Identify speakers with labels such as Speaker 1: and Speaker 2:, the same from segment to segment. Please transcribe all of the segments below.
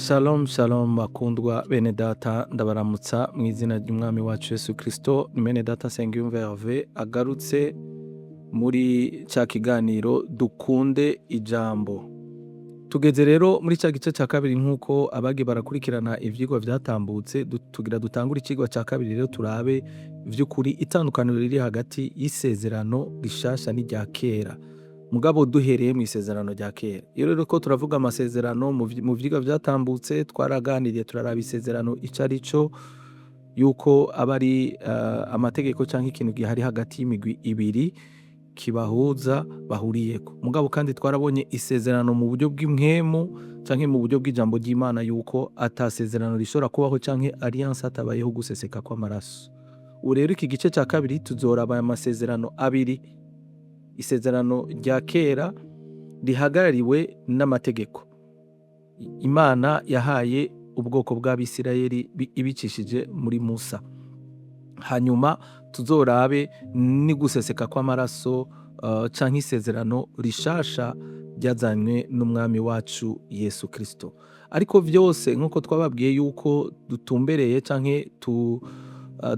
Speaker 1: Shalom shalom, bakundwa bene data, ndabaramutsa mu izina ry'Umwami wacu Yesu Kristo. Ni mene data Nsengiyumva Herve agarutse muri ca kiganiro Dukunde Ijambo. Tugeze rero muri ca gice ca kabiri, nk'uko abagiye barakurikirana ivyigwa vyatambutse, tugira dutangure icigwa ca kabiri. Rero turabe vy'ukuri itandukaniro riri hagati y'isezerano rishasha n'irya kera, mugabo duhereye mu isezerano rya kera. Iyo rero ko turavuga amasezerano, mu vyigwa vyatambutse twaraganiriye, turaraba isezerano ico ari cyo, yuko aba ari amategeko canke ikintu gihari hagati y'imigwi ibiri kibahuza, bahuriyeko. Mugabo kandi twarabonye isezerano mu buryo bw'impwemu canke mu buryo bw'ijambo ry'Imana, yuko ata sezerano rishobora kubaho canke alliance hatabayeho guseseka kw'amaraso. Ubu rero iki gice ca kabiri tuzoraba aya masezerano abiri: isezerano rya kera rihagarariwe n'amategeko Imana yahaye ubwoko bw'Abisirayeli ibicishije muri Musa, hanyuma tuzorabe n'iguseseka kw'amaraso canke isezerano rishasha ryazanywe n'Umwami wacu Yesu Kristo. Ariko vyose, nk'uko twababwiye yuko dutumbereye canke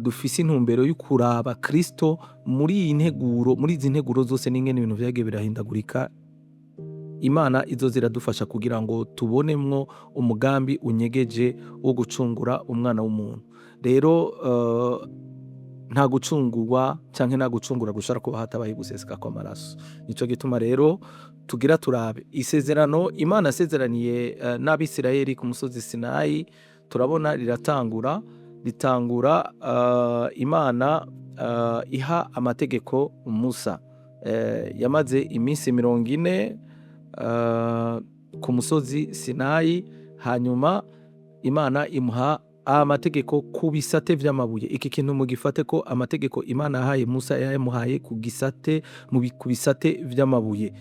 Speaker 1: dufise intumbero yo kuraba Kristo muri iyi nteguro, muri izi nteguro zose n'ingene ibintu vyagiye birahindagurika, Imana izoza iradufasha kugira ngo tubonemwo umugambi unyegeje wo gucungura umwana w'umuntu. Rero nta gucungurwa canke nta gucungura gushobora kuba hatabaye guseseka kw'amaraso. Nico gituma rero tugira turabe isezerano Imana yasezeraniye n'Abisirayeli ku musozi Sinayi. Turabona riratangura, ritangura Imana iha amategeko Musa. Yamaze iminsi 40 ku musozi Sinayi, hanyuma Imana imuha amategeko ku bisate vy'amabuye. Iki kintu mugifate ko amategeko Imana yahaye Musa yayamuhaye ku gisate ku bisate vy'amabuye.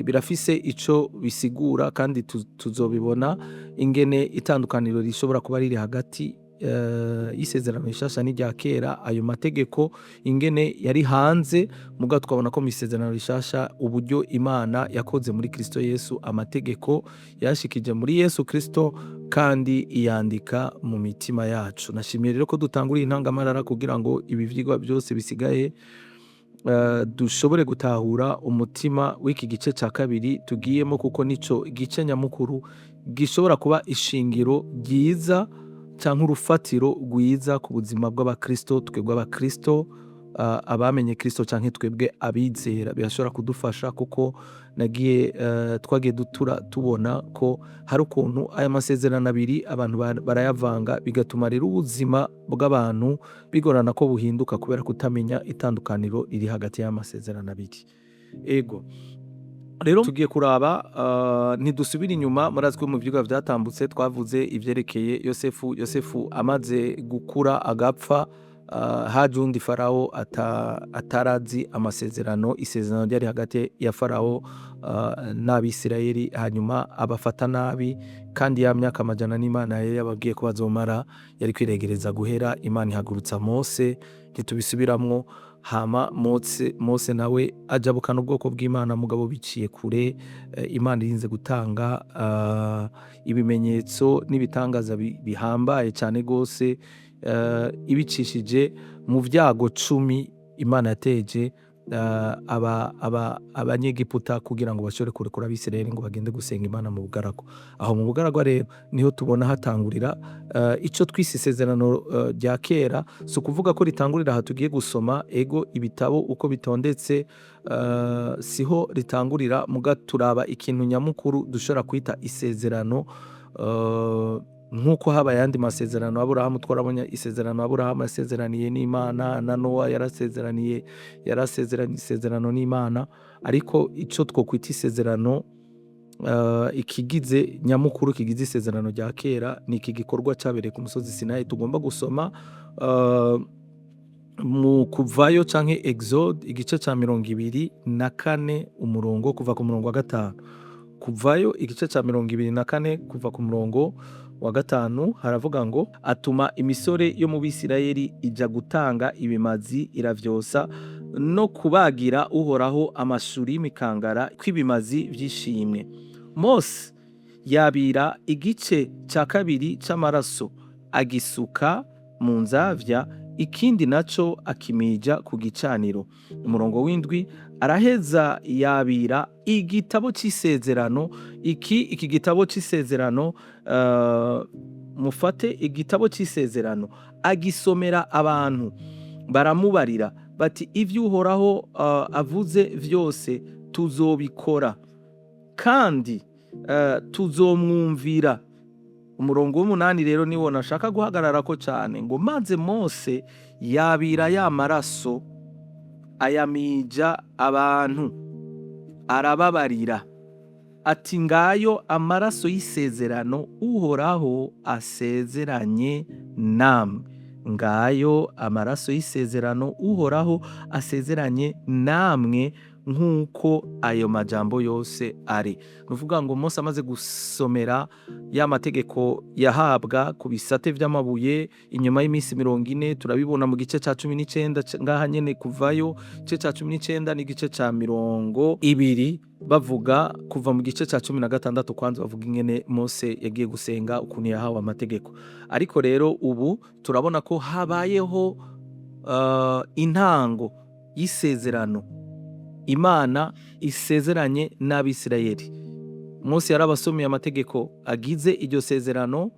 Speaker 1: Birafise ico bisigura, kandi tuzobibona ingene itandukaniro rishobora kuba riri hagati y'isezerano rishasha n'irya kera, ayo mategeko ingene yari hanze. Mugabo twabona ko mw'isezerano rishasha, uburyo Imana yakoze muri Kristo Yesu, amategeko yashikije muri Yesu Kristo kandi iyandika mu mitima yacu. Nashimiye rero ko dutanguriye intangamarara kugira ngo ibi vyigwa byose bisigaye dushobore gutahura umutima w'iki gice ca kabiri tugiyemo, kuko nico gice nyamukuru gishobora kuba ishingiro ryiza canke urufatiro rwiza ku buzima bw'abakristo. Twebwe abakristo, abamenye Kristo canke twebwe abizera, birashobora kudufasha, kuko nagiye twagiye dutura tubona ko hari ukuntu aya masezerano abiri abantu barayavanga, bigatuma rero ubuzima bw'abantu bigorana ko buhinduka kubera kutamenya itandukaniro riri hagati y'amasezerano abiri. Ego rero tugiye kuraba, ntidusubira inyuma. Murazi ko mu vyigwa vyatambutse twavuze ivyerekeye Yosefu. Yosefu amaze gukura agapfa, haje uwundi Farawo atarazi amasezerano, isezerano ryari hagati ya Farawo n'Abisirayeli, hanyuma abafata nabi. Kandi ya myaka 400 Imana yari yababwiye ko bazomara yari kwiregereza guhera. Imana ihagurutsa Mose, ntitubisubiramwo. Hama Mose nawe ajabukana ubwoko bw'Imana, mugabo biciye kure. Imana irinze gutanga ibimenyetso n'ibitangaza bihambaye cyane gose, ibicishije mu vyago 10 Imana yateje Abanyegiputa kugira ngo bashobore kurekura Abisirayeli ngo bagende gusenga Imana mu bugaragwa. Aho mu bugaragwa rero niho tubona hatangurira ico twise isezerano rya kera. Si ukuvuga ko ritangurira aha tugiye gusoma. Ego, ibitabo uko bitondetse siho ritangurira, muga turaba ikintu nyamukuru dushobora kwita isezerano, nk'uko haba ayandi masezerano. Aburahamu, twarabonye isezerano Aburahamu yasezeraniye n'Imana, na Nowa yarasezeraniye, yarasezeranye isezerano n'Imana. Ariko ico twokwita isezerano, ikigize nyamukuru kigize isezerano rya kera, ni iki gikorwa cabereye ku musozi Sinayi tugomba gusoma mu Kuvayo canke Exode, igice ca 24, umurongo kuva ku murongo wa 5. Kuvayo igice ca 24 kuva ku murongo wa 5, haravuga ngo: "Atuma imisore yo mu Bisirayeli ija gutanga ibimazi, iravyosa no kubagira Uhoraho amashuri y'imikangara kw'ibimazi vy'ishimwe. Mose Yabira igice ca kabiri c'amaraso, agisuka mu nzavya, ikindi naco akimija ku gicaniro. Umurongo w'indwi: araheza yabira igitabo c'isezerano. Iki gitabo c'isezerano, mufate igitabo c'isezerano, agisomera abantu. Baramubarira bati: "Ivyo Uhoraho avuze vyose tuzobikora, kandi tuzomwumvira." Umurongo w'umunani rero niwo nashaka guhagararako cane, ngo: "Maze Mose yabira ya maraso, ayamija abantu, arababarira ati: 'Ngayo amaraso y'isezerano Uhoraho asezeranye namwe. Ngayo amaraso y'isezerano Uhoraho asezeranye namwe, nk'uko ayo majambo yose ari.'" Ni ukuvuga ngo Mose amaze gusomera ya mategeko yahabwa ku bisate vy'amabuye inyuma y'iminsi 40, turabibona mu gice ca 19 ngaha nyene, kuvayo igice ca 19 n'igice ca 20, bavuga kuva mu gice ca 16 kwanza, bavuga ingene Mose yagiye gusenga, ukuntu yahawe amategeko. Ariko rero ubu turabona ko habayeho intango y'isezerano Imana isezeranye n'Abisirayeli. Mose yarabasomeye amategeko agize iryo sezerano,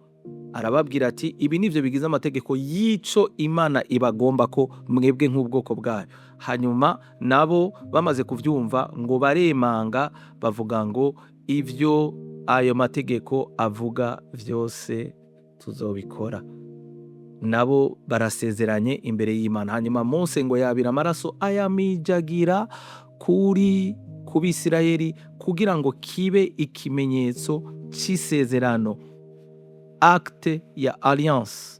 Speaker 1: arababwira ati: "Ibi nivyo bigize amategeko y'ico Imana ibagomba ko mwebwe nk'ubwoko bwayo." Hanyuma nabo bamaze kuvyumva, ngo baremanga, bavuga ngo: "Ivyo ayo mategeko avuga vyose tuzobikora." Nabo barasezeranye imbere y'Imana. Hanyuma Mose ngo yabira amaraso, ayamijagira ku Bisirayeli kugira ngo kibe ikimenyetso c'isezerano, acte ya alliance.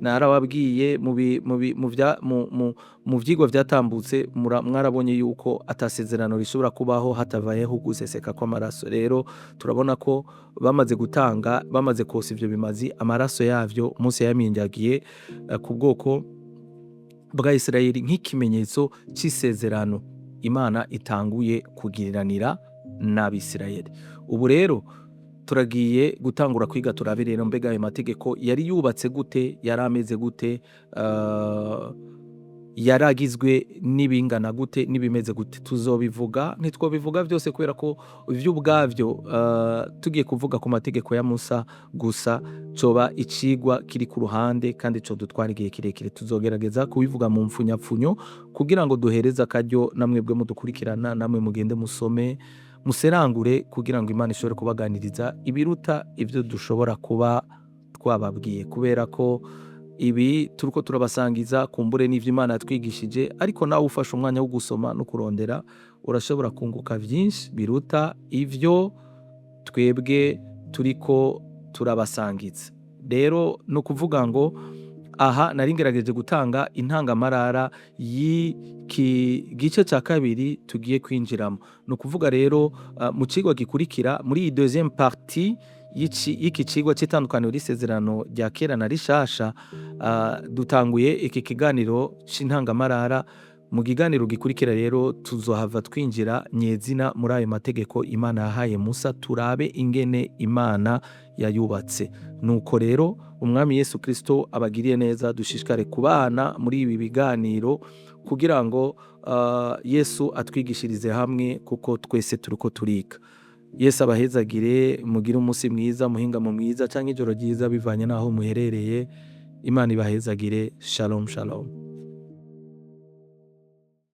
Speaker 1: Narababwiye mu vyigwa vyatambutse, mwarabonye yuko atasezerano rishobora kubaho hatabayeho guseseka kw'amaraso. Rero turabona ko bamaze gutanga, bamaze kosa ivyo bimazi, amaraso yavyo Mose yaminjagiye ku bwoko bwa Isirayeli nk'ikimenyetso c'isezerano Imana itanguye kugiriranira n'Abisirayeli. Ubu rero turagiye gutangura kwiga, turabe rero mbega ayo mategeko yari yubatse gute, yari ameze gute, yaragizwe n'ibingana gute, n'ibimeze gute. Tuzobivuga, ntitwobivuga byose kubera ko ivyo ubwavyo, tugiye kuvuga ku mategeko ya Musa gusa, coba icigwa kiri ku ruhande kandi codutwara igihe kirekire. Tuzogerageza kubivuga mu mfunyapfunyo kugira ngo duhereze akaryo namwebwe mudukurikirana, namwe mugende musome, muserangure, kugira ngo Imana ishobore kubaganiriza ibiruta ivyo dushobora kuba twababwiye, kubera ko ibi turiko turabasangiza kumbure n'ivyo Imana yatwigishije, ariko nawe ufashe umwanya wo gusoma no kurondera urashobora kunguka vyinshi biruta ivyo twebwe turiko turabasangiza. Rero ni ukuvuga ngo aha nari ngerageje gutanga intangamarara y'iki gice ca kabiri tugiye kwinjiramo. Ni ukuvuga rero mu cigwa gikurikira, muri iyi deuxième partie y'iki cigwa c'itandukaniro ry'isezerano rya kera na rishasha, dutanguye iki kiganiro c'intangamarara. Mu kiganiro gikurikira rero tuzohava twinjira nyezina muri ayo mategeko Imana yahaye Musa, turabe ingene Imana yayubatse. Nuko rero Umwami Yesu Kristo abagiriye neza, dushishikare kubana muri ibi biganiro kugira ngo Yesu atwigishirize hamwe, kuko twese turiko turiga. Yesu abahezagire, mugire umunsi mwiza, muhingamo mwiza canke ijoro ryiza, bivanye n'aho muherereye. Imana ibahezagire. Shalom, shalom.